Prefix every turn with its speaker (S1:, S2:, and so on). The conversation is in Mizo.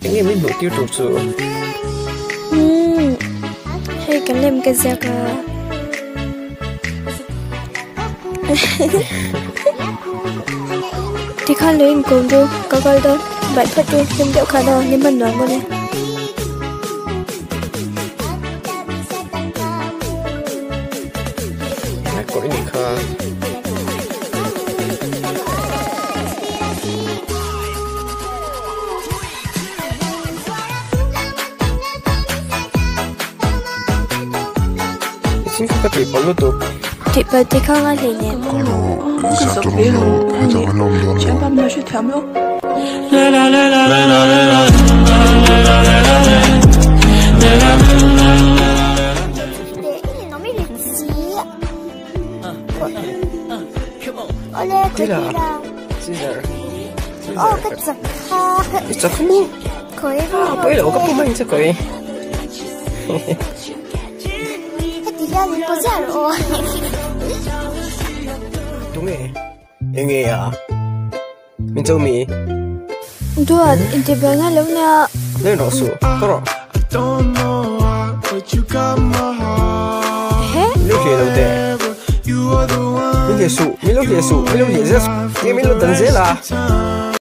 S1: Enge min hmuh tir tur chu?
S2: Umm hei ka lem ka ziak a. Tikhan lo inkawm ru ka kal dawn baih phawt ru hlim deuh khan aw ni hman nuam mawle.
S1: Kawih ni kha. Thil kha ka tihpalh lutuk.
S2: Tihpalh te kha ngai hleinem.
S1: I chak maw? Pawi lo ka pum a in che kawi. Tunge? Enge a? Min cho mi?
S2: Duat intibuai ngai lo nia.
S1: Leng rawh suh, ka rawh.
S2: Ehe.
S1: Min lo hliah lo teh. Min hliah suh, min lo hliah suh, min lo hliah zel suh. Tinge min lo dan zel a?